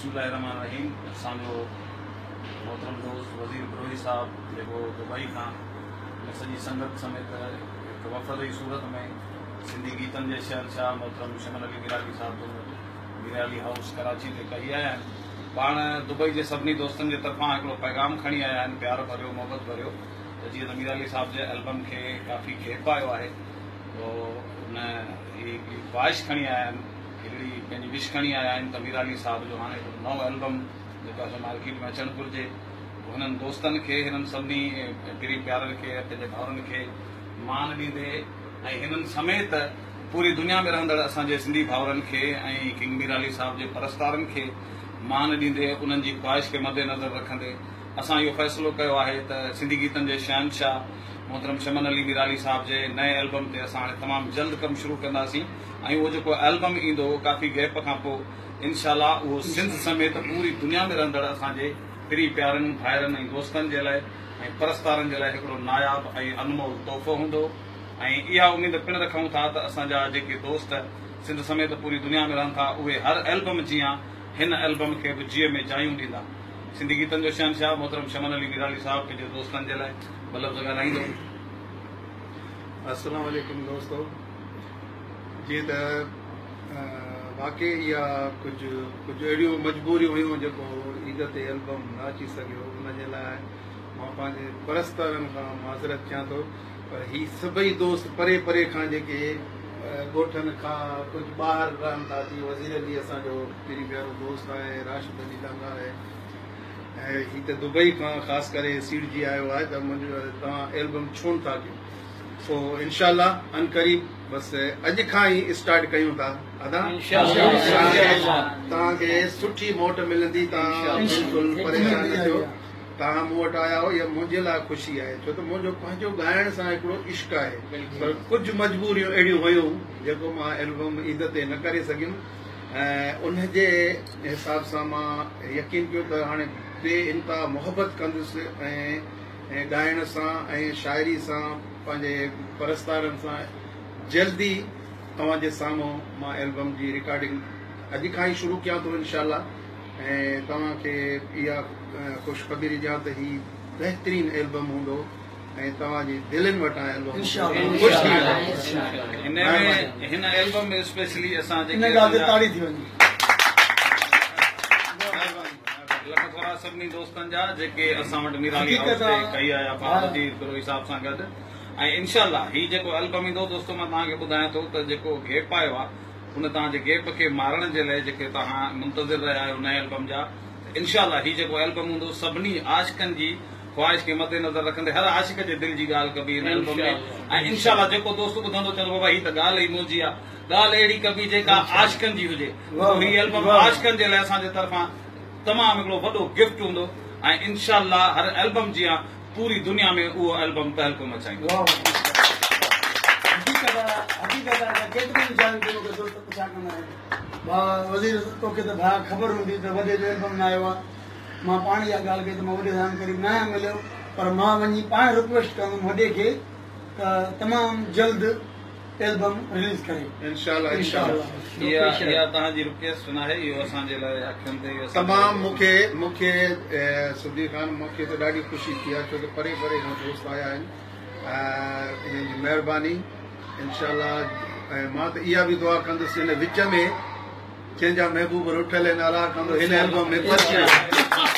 بسم الله الرحمن الرحيم. اسان جو محترم دوست وزير بروهي صاحب جيڪو دبئي کان هن سڄي سنگت سميت هڪ وفد جي صورت ۾ سنڌي گيتن جي شهنشاهه محترم شمن علي ميرالي صاحب جن وٽ ميرالي هائوس ڪراچي تي ڪهي آيا آهن. پاڻ دبئي جي سڀني دوستن جي طرفان هڪڙو پيغام کڻي آيا آهن پيار ڀريو محبت ڀريو ته جيئن ته ميرالي صاحب جي البم کي ڪافي گيپ آيو آهي تو ان هي هڪڙي خواهش کڻي آيا آهن هڪڙي پنهنجي وش کڻي آيا آهن ته ميرالي صاحب جو هاڻي هڪڙو نئون البم جيڪو آهي سو مارڪيٽ ۾ اچڻ گهرجي. هنن دوستن کي هنن سڀني پرين پيارن کي پنهنجي ڀائرن کي مان ڏيندي ۽ هنن سميت پوري دنيا ۾ رهندڙ اسان جي سنڌي ڀائرن کي ۽ ڪنگ ميرالي صاحب جي پرستارن کي مان ڏيندي انهن جي خواهش کي مد نظر رکندي اسان اهو فيصلو ڪيو آهي ته سنڌي گيتن جي شهنشاهه محترم شمن علي ميرالي صاحب جي نئين البم تي اسان هاڻي تمام جلد ڪم شروع ڪنداسين ۽ اهو جيڪو البم ايندو ڪافي گيپ کان پوء انشاء الله اهو سنڌ سميت پوري دنيا ۾ رهندڙ اسان جي پرين پيارن ڀائرن ۽ دوستن جي لاء ۽ پرستارن جي لاء هڪڙو ناياب ۽ انمول تحفو هوندو ۽ اها اميد پڻ رکون ٿا ته اسان جا جيڪي دوست سنڌ سميت پوري دنيا ۾ رهن ٿا اهي هر البم جيان هن البم کي به جيء ۾ جايون ڏيندا. سنڌي گيتن جو شهنشاهه محترم شمن علي ميرالي صاحب پنهنجي دوستن جي لاء ٻه لفظ ڳالهائيندو. السلام عليڪم دوستو جيئن ته واقعي اها ڪجهه ڪجهه اهڙيون مجبوريون هيون جيڪو عيد تي البم نه اچي سگهيو ان جي لاء مان پنهنجي پرستارن کان معذرت ٿيان ٿو پر هي سڀئي دوست پري پري کان جيڪي ڳوٺن کان ڪجهه ٻاهر رهن ٿا جيئن وزير علي اسان جو پرين پيارو دوست آهي راشد علي لانگاهه آهي ۽ هي ته دبئي کان خاص ڪري سيڙجي آيو آهي ته منهنجو توهان البم ڇو نه ٿا ڪيو سو انشاء الله عنقريب بس اڄ کان ئي اسٽارٽ ڪيون ٿا ادا توهان کي سٺي موٽ ملندي توهان بلڪل پريشان نه ٿيو توهان مون وٽ آيا آهيو اها منهنجي لاء خوشي آهي ڇو ته منهنجو پنهنجو ڳائڻ سان هڪڙو عشق آهي پر ڪجهه مجبوريون اهڙيون هيون جيڪو مان البم عيد تي نه ڪري سگهيم ۽ ان جي حساب سان مان يقين ڪيو ته هاڻي بي انتها محبت ڪندس ۽ ڳائڻ سان ۽ شاعري سان پنهنجي پرستارن سان جلدي توهان جي سامهون مان البم جي رڪارڊنگ اڄ کان ئي شروع ڪيان ٿو انشاء الله ۽ توهان کي اها خوشخبري ڏيان ته هي بهترين البم هوندو ۽ توهان جي دلين وٽان البم هوندو خوش ٿي ويندو. هن ۾ هن البم ۾ اسپيشلي اسان جيڪي ان ڳالهه تي تاڙي ٿي وڃي. لک ٿورا سڀني دوستن جا جيڪي اسان وٽ ميرالي هائوس تي ڪهي آيا ڀاء وزير بروهي صاحب سان گڏ ۽ انشاء الله هي جيڪو البم ايندو دوستو مان توهان کي ٻڌايان ٿو ته جيڪو گيپ آيو آهي ان توهان جي گيپ کي مارڻ جي لئه جيڪي توهان منتظر رهيا آهيو نئين البم جا ته انشاء الله هي جيڪو البم هوندو سڀني عاشقن جي خواهش کي مد نظر رکندي هر عاشق جي دل جي ڳالهه ڪبي هن البم ۾ ۽ انشاء الله جيڪو دوست ٻڌندو چوندو بابا هي ته ڳالهه ئي منهنجي آ ڳالهه اهڙي ڪبي جيڪا عاشقن جي هجي سو هي البم عاشقن جي لئه اسان جي طرفان تمام هڪڙو وڏو گفٽ هوندو ۽ انشاء الله هر البم جيان پوري دنيا ۾ اهو البم تهلڪو مچائيندو. حقيقت آ حقيقت آ ته ڪيترين جاين تي مونکي دوست پڇا ڪندا آهن ڀاء وزير توکي ته ڀاء خبر هوندي ته وڏي جو البم نه آيو آ مان پاڻ اها ڳالهه ڪئي ته مان وڏي سان قريب ناهيان مليو پر مان وڃي پاڻ رڪويسٽ ڪندم وڏي کي ته تمام جلد البم رليز ڪري. انشاء الله انشاء الله. اها توهان جي رڪويسٽ ناهي اهو اسان جي لاء اکين تي اهو تمام مونکي مونکي صديق خان مونکي ته ڏاڍي خوشي ٿي آهي ڇو ته پري پري کان دوست آيا آهن انهن جي مهرباني انشاء الله ۽ مان ته اها به دعا ڪندس ان وچ ۾ جنهن جا محبوب رٺل آهن الله ڪندو هن البم ۾ پرچي وڃن.